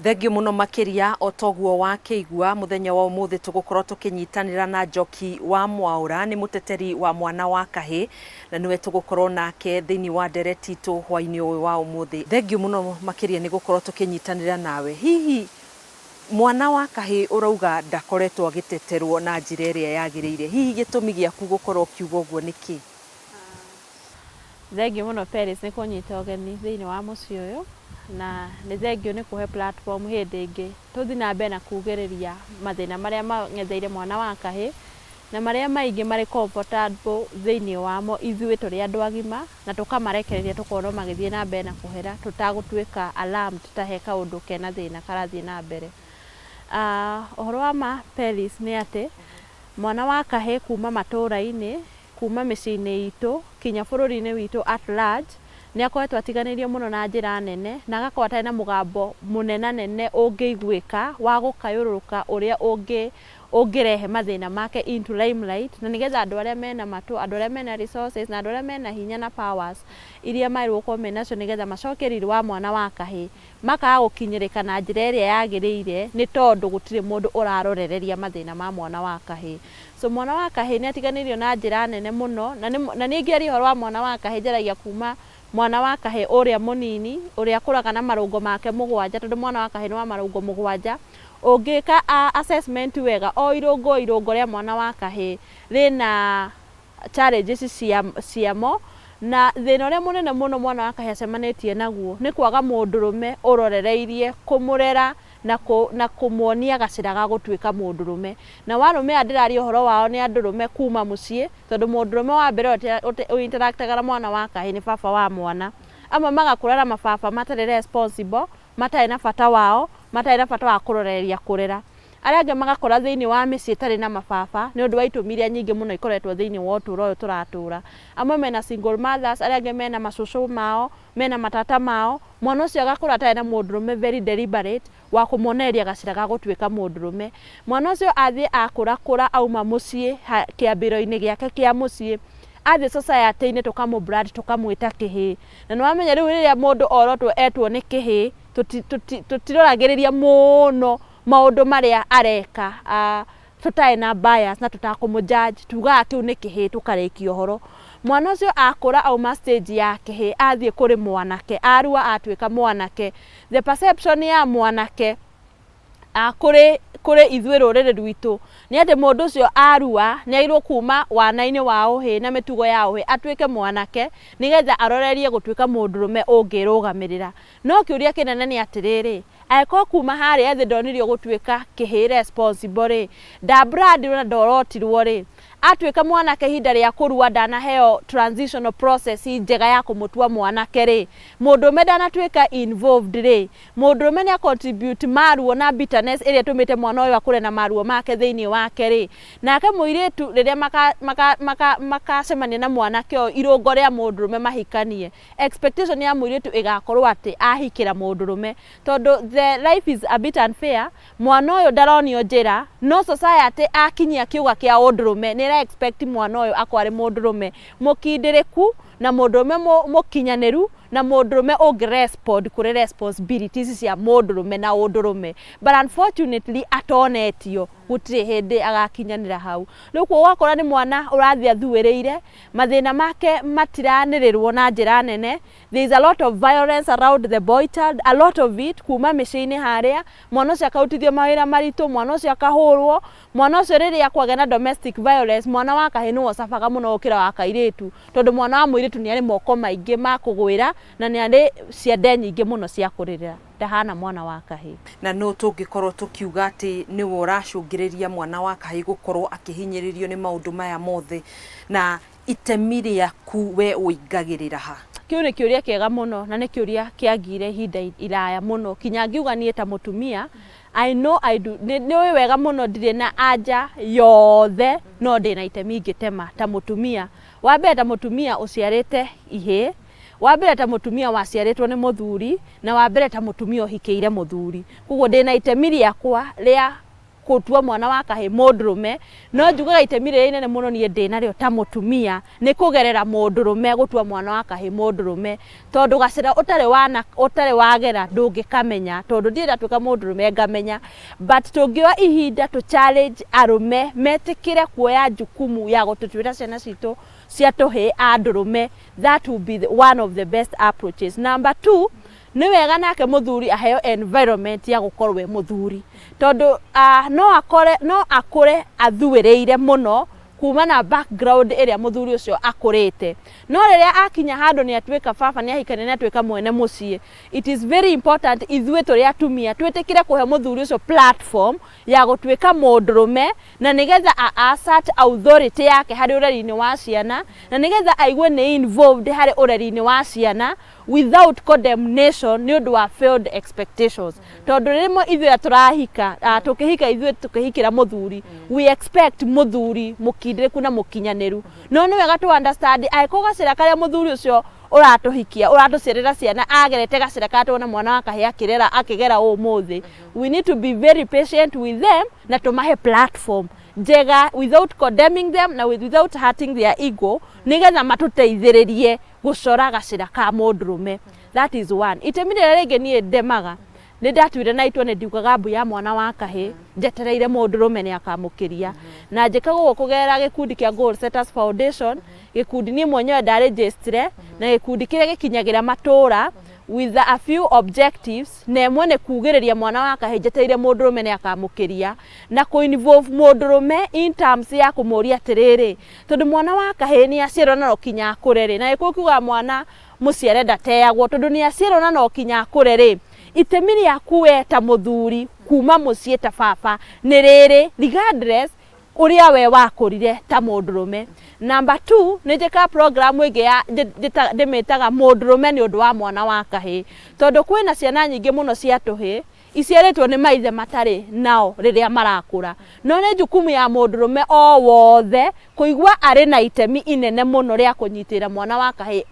Thengiũ mũno makĩria. O toguo wakĩigua, mũthenya wa ũmũthĩ tũgũkorwo tũkĩnyitanĩra na Njoki wa Mwaũra. Nĩ mũteteri wa mwana wa kahĩ na nĩwe tũgũkorwo nake thĩinĩ wa ndereti itũ hwainĩ ũyũ wa ũmũthĩ. Thengiũ mũno makĩria nĩ gũkorwo tũkĩnyitanĩra nawe. Hihi mwana wa kahĩ ũrauga ndakoretwo agĩteterwo na njĩra ĩrĩa yagĩrĩire, hihi gĩtũmi gĩaku gũkorwo ũkiuga ũguo nĩ kĩ? Thengiũ mũno, Peris, nĩ kũnyita ũgeni thĩinĩ wa mũciĩ ũyũ, na nĩ thengiũ nĩ kũhe platform hĩndĩ ĩngĩ tũthiĩ na mbere na kugĩrĩria mathĩna marĩa mang'etheire mwana wa kahĩ na marĩa maingĩ marĩ comfortable thĩinĩ wamo ithuĩ tũrĩ andũ agima, na tũkamarekereria tũkonwo magĩthiĩ na mbere na kũhera tũtagũtuĩka alarmed ta he kaũndũ kena thĩna karathiĩ na mbere. Ũhoro wa ma, Peris, nĩ atĩ mwana wa kahĩ kuma matũra-inĩ, kuma mĩciĩ-inĩ itũ kinya bũrũri-inĩ witũ at large, nĩ akoretwo atiganĩirio mũno na njĩra nene, na agakorwo atarĩ na mũgambo mũnenanene ũngĩiguĩka wa gũkayũrũrũka ũrĩa ũngĩrehe mathĩna make into limelight, na nĩgetha andũ arĩa mena matũ, andũ arĩa mena resources, na andũ arĩa mena hinya na powers iria magĩrĩirwo gũkorwo menacio nĩgetha macokie riri wa mwana wa kahĩ, makaga gũkinyĩrĩka na njĩra ĩrĩa yagĩrĩire, nĩ tondũ gũtirĩ mũndũ ũrarorereria mathĩna ma mwana wa kahĩ. So mwana wa kahĩ nĩ atiganĩirio na njĩra nene mũno, na niĩ ngĩaria ũhoro wa mwana wa kahĩ, njaragia kuma mwana wa kahĩ ũrĩa mũnini, ũrĩa akũraga na marũngo make 7, tondũ mwana wa kahĩ nĩ wa marũngo 7. Ũngĩka assessment wega, o irũngo o irũngo rĩa mwana wa kahĩ rĩna challenges ciamo, na thĩna ũrĩa mũnene mũno mwana wa kahĩ acemanĩtie naguo nĩ kwaga mũndũrũme ũrorereirie kũmũrera na kũmuonia gacĩra ga gũtuĩka mũndũrũme. Na warũme aya ndĩraria ũhoro wao nĩ andũrũme kuma mũciĩ, tondũ mũndũrũme wa mbere ũinteractaga na mwana wa kahĩ nĩ baba wa mwana. Amwe magakũra na mababa matarĩ responsible, matarĩ na bata wao, matarĩ na bata wa kũroreria kũrera. Arĩa angĩ magakũra thĩinĩ wa mĩciĩ ĩtarĩ na mababa nĩ ũndũ wa itũmi iria nyingĩ mũno ikoretwo thĩinĩ wa ũtũũro ũyũ tũratũra. Amwe mena single mothers, arĩa angĩ mena macũcũ mao, mena matata mao. Mwana ũcio agakũra atarĩ na mũndũrũme very deliberate wa kũmuonereria gacĩra ga gũtuĩka mũndũrũme. Mwana ũcio athiĩ akũrakũra, auma mũciĩ kĩambĩro-inĩ gĩake kĩa mũciĩ, athiĩ society-inĩ, tũkamũ brand, tũkamwĩta kĩhĩ. Na nĩ wamenya rĩu rĩrĩa mũndũ orotwo etwo nĩ kĩhĩ, tũtiroragĩrĩria mũno maũndũ marĩa areka tũtarĩ na bias na tũtakũmũ judge, tugaga kĩu nĩ kĩhĩ, tũkarĩkia ũhoro. Mwana ũcio akũra, auma stage ya kĩhĩ, athiĩ kũrĩ mwanake, arua, atuĩka mwanake, the perception ya mwanake kũrĩ ithuĩ rũrĩrĩ rwitũ nĩ atĩ mũndũ ũcio arua nĩ agĩrĩirwo kuma wana-inĩ wa ũhĩ na mĩtugo ya ũhĩ, atuĩke mwanake nĩgetha arorerie gũtuĩka mũndũrũme ũngĩrũgamĩrĩra. No kĩũria kĩnene nĩ atĩrĩrĩ, angĩkorwo kuma harĩa thĩ ndonirio gũtuĩka kĩhĩ responsible rĩ, ndambrandirwo na ndorotirwo rĩ, atuĩka mwanake ihinda rĩa kũrua ndanaheo transitional process njega ya kũmũtua mwanake rĩ, mũndũrũme ndanatuĩka involved rĩ, mũndũrũme nĩ contribute maruo na bitterness ĩrĩa ĩtũmĩte mwana ũyũ akũre na maruo make thĩinĩ wake rĩ, nake mũirĩtu rĩrĩa makacemania na mwanake ũyũ irũngo rĩa mũndũrũme mahikanie, expectation ya mũirĩtu ĩgakorwo atĩ ahikĩra mũndũrũme. Tondũ the life is a bit unfair, mwana ũyũ ndaronio njĩra, no society akinyia kĩũga kĩa ũndũrũme nĩ ĩra expect mwana ũyũ akorwo arĩ mũndũrũme mũkindĩrĩku na mũndũrũme mũkinyanĩru na mũndũrũme ũngĩ respond kũrĩ responsibilities cia mũndũrũme na ũndũrũme. But unfortunately, atonetio, gũtirĩ hĩndĩ agakinyanĩra hau. Rĩu kuo ũgakora nĩ mwana ũrathiĩ athuĩrĩire mathĩna make, matiranĩrĩrwo na njĩra nene. There is a lot of violence around the boy child, a lot of it kuma mĩciĩ-inĩ harĩa mwana ũcio akarutithio mawĩra maritũ, mwana ũcio akahũrwo, mwana ũcio rĩrĩa kwagĩa na domestic violence, mwana wa kahĩ nĩwe ũcabaga mũno gũkĩra wa kairĩtu, tondũ mwana wa mũirĩtu nĩ arĩ moko maingĩ ma kũgwĩra na nĩ arĩ ciande nyingĩ mũno cia kũrĩrĩra, ndahana mwana wa kahĩ. Na no tũngĩkorwo tũkiuga atĩ nĩwe ũracũngĩrĩria mwana wa kahĩ gũkorwo akĩhinyĩrĩrio nĩ maũndũ maya mothe, na itemi rĩaku we ũingagĩrĩra ha? Kĩu nĩ kĩũria kĩega mũno, na nĩ kĩũria kĩangire ihinda iraya mũno kinya ngiuga niĩ ta mũtumia, I know I do, nĩ ũĩ wega mũno ndirĩ na anja yothe, no ndĩna itemi ingĩtema ta mũtumia. Wa mbere, ta mũtumia ũciarĩte ihĩĩ, wa mbere ta mũtumia waciarĩtwo nĩ mũthuri, na wa mbere ta mũtumia ũhikĩire mũthuri. Koguo ndĩna itemi rĩakwa rĩa Gũtua mwana wa kahĩĩ mũndũrũme, no njugaga itemi rĩrĩa inene mũno niĩ ndĩ narĩo ta mũtumia nĩ kũgerera mũndũrũme gũtua mwana wa kahĩĩ mũndũrũme, tondũ gacĩra ũtarĩ wana ũtarĩ wagera ndũngĩkamenya, tondũ ndirĩ ndatuĩka mũndũrũme ngamenya. But tũngĩoya ihinda tũ challenge arũme metĩkĩre kuoya jukumu ya gũtũtuĩra ciana citũ cia tũhĩĩ a ndũrũme, that will be one of the best approaches. Number two, Nĩ wega nake mũthuri aheo environment ya gũkorwo e mũthuri tondũ no akore no akũre athuĩrĩire mũno kuma na background ĩrĩa mũthuri ũcio akũrĩte. No rĩrĩa akinya handũ nĩ atuĩka baba nĩ ahikania nĩ atuĩka mwene mũciĩ, it is very important ithuĩ tũrĩ atumia twĩtĩkĩre kũhe mũthuri ũcio platform ya gũtuĩka mũndũrũme na nĩgetha a assert authority yake harĩ ũreri-inĩ wa ciana na nĩgetha aigue nĩ involved harĩ ũreri-inĩ wa ciana without condemnation nĩ ũndũ wa failed expectations. Tondũ rĩmwe ithuĩ tũrahika, tũkĩhika ithuĩ tũkĩhikĩra mũthuri, we expect mũthuri mũkindĩrĩku na mũkinyanĩru. No nĩ wega tũ understand angĩkorwo gacĩra karĩa mũthuri ũcio ũratũhikia ũratũciarĩra ciana agerete gacĩra karĩa tuona mwana wa kahĩĩ akĩrera akĩgera ũmũthĩ, we need to be very patient with them na tũmahe platform njega without condemning them na without hurting their ego, nĩgetha matũteithĩrĩrie gũcora gacĩra ka mũndũrũme. That is one. Itemi rĩrĩa rĩngĩ niĩ ndemaga, nĩ ndatuire na itua nĩ ndiugaga mbu ya mwana wa kahĩĩ njetereire mũndũrũme nĩ akamũkĩria. Na njĩkaga ũguo kũgerera gĩkundi kĩa Goal Setters Foundation, gĩkundi niĩ mwenyewe ndarĩnjĩstire, na gĩkundi kĩrĩa gĩkinyagĩra matũra with a few objectives, na ĩmwe nĩ kugĩrĩria mwana wa kahĩĩ njetereire mũndũrũme nĩ akamũkĩria, na kũ involve mũndũrũme in terms ya kũmũria atĩrĩrĩ, tondũ mwana wa kahĩĩ nĩ aciarwo na no kinya akũre rĩ, na Gĩkũyũ kiugaga mwana mũciare ndateagwo, tondũ nĩ aciarwo na no kinya akũre rĩ, itemi rĩaku we ta mũthuri kuma mũciĩ ta baba nĩ rĩrĩ, regardless ũrĩa we wakũrire ta mũndũrũme. Number two, nĩ njĩkaga program ĩngĩ ya ndĩmĩtaga mũndũrũme nĩ ũndũ wa mwana wa kahĩĩ, tondũ kwĩna ciana nyingĩ mũno cia tũhĩĩ iciarĩtwo nĩ maithe matarĩ nao rĩrĩa marakũra. No nĩ jukumu ya mũndũrũme o wothe kũigua arĩ na itemi inene mũno rĩa kũnyitĩrĩra mwana wa kahĩĩ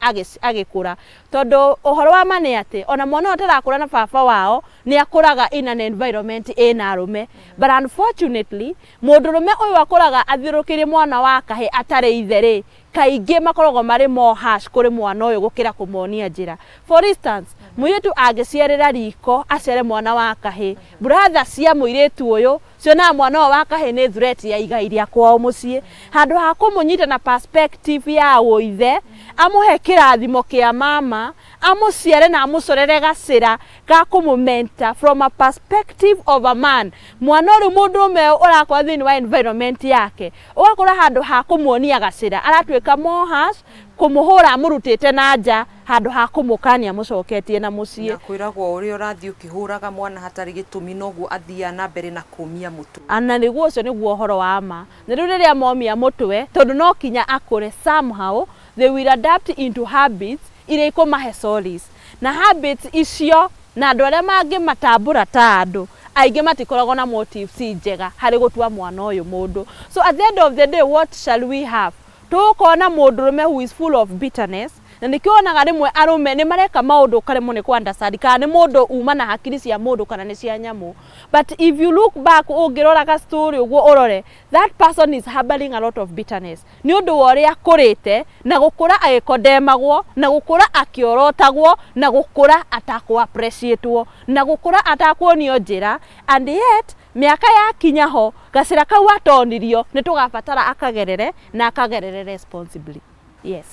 agĩkũra, tondũ ũhoro wa ma nĩ atĩ ona mwana ũyũ ũtarakũra na baba wao nĩ akũraga in an environment ĩna arũme. But unfortunately mũndũrũme ũyũ akũraga athiũrũrũkĩirie mwana wa kahĩĩ atarĩ ithe rĩ, kaingĩ makoragwo marĩ more harsh kũrĩ mwana ũyũ gũkĩra kũmonia njĩra. For instance, mũirĩtu angĩciarĩra riko aciare mwana wa kahĩĩ, brother cia mũirĩtu ũyũ cionaga mwana ũyũ wa kahĩĩ nĩ threat ya igai rĩa kwao mũciĩ. Handũ ha kũmũnyita na perspective ya ũithe, amũhe kĩrathimo kĩa mama, amũciare na amũcorere gacĩra ga kũmũ mentor from a perspective of a man. Mwana ũrĩ mũndũrũme ũrakũra thĩinĩ wa environment yake, ũgakora handũ ha kũmuonia gacĩra aratuĩka more harsh, kũmũhũra amũrutĩte na nja handũ ha kũmũkania amũcoketie na mũciĩ. Na kwĩragwo ũrĩa ũrathiĩ ũkĩhũraga mwana hatarĩ gĩtũmi noguo athiaga na mbere na kũmia mũtwe. Na nĩguo ũcio nĩguo ũhoro wa ma. Na rĩu rĩrĩa momia mũtwe, tondũ no kinya akũre somehow they will adapt into habits iria ikũmahe solace. Na habits icio na andũ arĩa mangĩmatambũra ta andũ aingĩ matikoragwo na motives njega harĩ gũtua mwana ũyũ mũndũ. So at the end of the day, what shall we have? Tũgũkorwo na mũndũrũme who is full of bitterness, na nĩkĩo wonaga rĩmwe arũme nĩ mareka maũndũ ũkaremwo nĩ kũ understand kana nĩ mũndũ uma na hakiri cia mũndũ kana nĩ cia nyamũ. But if you look back, ũngĩrora ga story ũguo ũrore, that person is harboring a lot of bitterness nĩ ũndũ wa ũrĩa akũrĩte na gũkũra agĩkondemagwo, na gũkũra akĩorotagwo, na gũkũra atakũ appreciatwo, na gũkũra atakuonio njĩra. And yet mĩaka yakinya ho, gacĩra kau atonirio nĩ tũgabatara akagerere na akagerere responsibly, yes.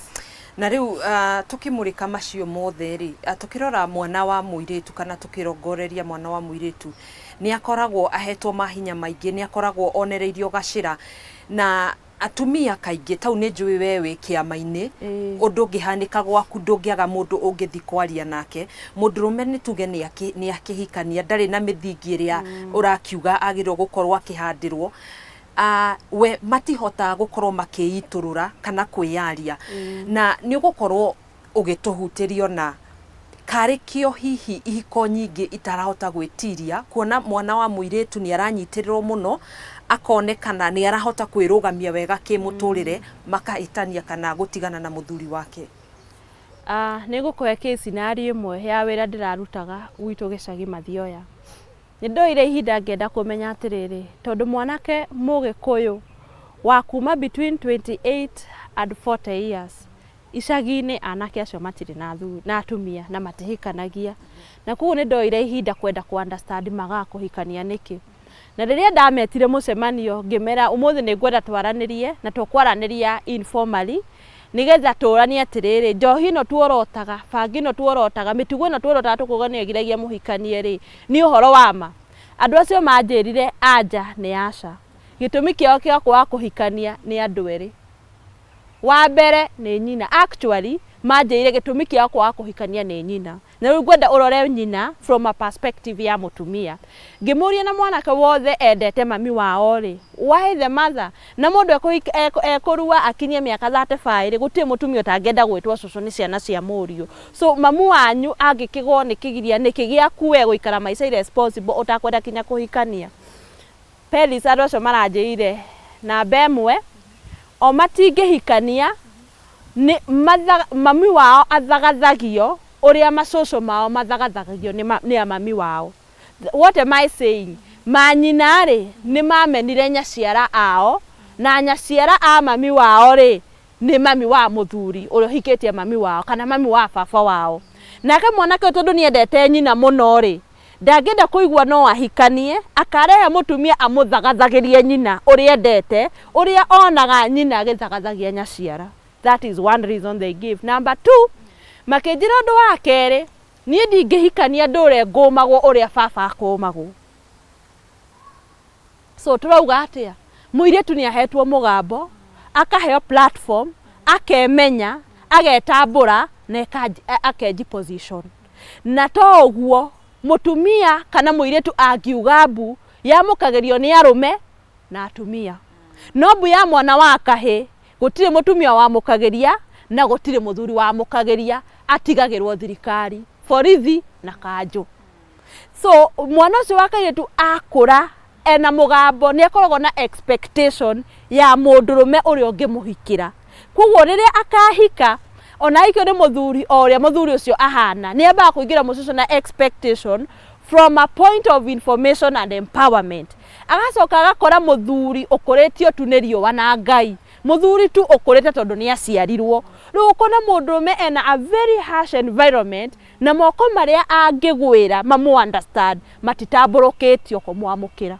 Na rĩu tũkĩmũrĩka macio mothe rĩ, tũkĩrora mwana wa mũirĩtu kana tũkĩrongoreria mwana wa mũirĩtu, nĩ akoragwo ahetwo mahinya maingĩ, nĩ akoragwo onereirio gacĩra na atumia kaingĩ. Tau nĩ njũĩ we wĩ kĩama-inĩ, ũndũ ũngĩhanĩka gwaku ndũngĩaga mũndũ ũngĩthi kwaria nake. Mũndũrũme nĩ tuge nĩ akĩhikania, ndarĩ na mĩthingi ĩrĩa ũrakiuga agĩrĩirwo gũkorwo akĩhandĩrwo. We matihotaga gũkorwo makĩitũrũra kana kwĩyaria, na nĩ ũgũkorwo ũgĩtũhutĩrio na karĩ kĩo hihi ihiko nyingĩ itarahota gwĩtiria kuona mwana wa mũirĩtu nĩ aranyitĩrĩrwo mũno, akonekana nĩ arahota kwĩrũgamia wega kĩmũtũrĩre, makahĩtania kana gũtigana na mũthuri wake. Nĩ ngũkũhe case scenario ĩmwe ya wĩra ndĩrarutaga gwitũ gĩcagi Mathioya. Nĩ ndoire ihinda ngĩenda kũmenya atĩrĩrĩ, tondũ mwanake Mũgĩkũyũ wa kuma between 28 and 40 years, icagi-inĩ anake acio matirĩ na athuri na atumia na matihikanagia. Na koguo nĩ ndoire ihinda kwenda kũ understand magaga kũhikania nĩkĩ. Na rĩrĩa ndametire mũcemanio ngĩmera ũmũthĩ nĩ ngwenda twaranĩrie na tũkwaranĩria informally nĩgetha tũranie atĩrĩrĩ, njohi ĩno tuorotaga, bangi ĩno tuorotaga, mĩtugo ĩno tuorotaga tũkauga nĩyo ĩgiragia mũhikanie rĩ, nĩ ũhoro wa ma? Andũ acio manjĩrire anja nĩ aca. Gĩtũmi kĩao kĩa kwaga kũhikania nĩ andũ erĩ. Wa mbere nĩ nyina. Actually manjĩrire gĩtũmi kĩao kwaga kũhikania nĩ nyina. Na rĩu ngwenda ũrore nyina from a perspective ya mũtumia. Ngĩmũria na mwanake wothe endete mami wao rĩ, why the mother? Na mũndũ ekũrua akinyie mĩaka 35 rĩ, gũtirĩ mũtumia ũtangĩenda gwĩtwo cũcũ nĩ ciana cia mũriũ. So mamu wanyu angĩkĩgwo nĩ kĩgiria nĩkĩ gĩaku we gũikara maica irresponsible ũtakwenda kinya kũhikania? Peris andũ acio maranjĩrire namba ĩmwe, o matingĩhikania nĩ mami wao athagathagio ũrĩa macũcũ mao mathagathagio nĩ a mami wao. What am I saying? Manyina rĩ, nĩ mamenire nyaciara ao, na nyaciara a mami wao rĩ, nĩ mami wa mũthuri ũrĩa ũhikĩtie mami wao kana mami wa baba wao. Nake mwanake ũyũ tondũ nĩ endete nyina mũno rĩ, ndangĩenda kũigua no ahikanie, akarehe mũtumia amũthagathagĩrie nyina ũrĩa endete, ũrĩa onaga nyina agĩthagathagia nyaciara. That is one reason they give. Number two, makĩnjĩra ũndũ wa kerĩ, niĩ ndingĩhikania ndũre ngũmagwo ũrĩa baba akũmagwo. So tũrauga atĩa? Mũirĩtu nĩ ahetwo mũgambo, akaheo platform, akemenya, agetambũra na akenji position. Na to ũguo, mũtumia kana mũirĩtu angiuga mbu, yamũkagĩrio nĩ arũme na atumia. No mbu ya mwana wa kahĩ, gũtirĩ mũtumia wamũkagĩria na gũtirĩ mũthuri wamũkagĩria, atigagĩrwo thirikari, borithi na kanjũ. So mwana ũcio wa kairĩtu akũra ena mũgambo nĩ akoragwo na expectation ya mũndũrũme ũrĩa ũngĩmũhikĩra. Koguo rĩrĩa akahika, ona ahikio nĩ mũthuri o ũrĩa mũthuri ũcio ahana, nĩ ambaga kũingĩra mũciĩ ũcio na expectation from a point of information and empowerment. Agacoka agakora mũthuri ũkũrĩtio tu nĩ riũa na Ngai. Mũthuri tu ũkũrĩte tondũ nĩ aciarirwo. Rĩu ũkona mũndũrũme ena a very harsh environment na moko marĩa angĩgwĩra mamũ understand matitambũrũkĩtio kũmwamũkĩra.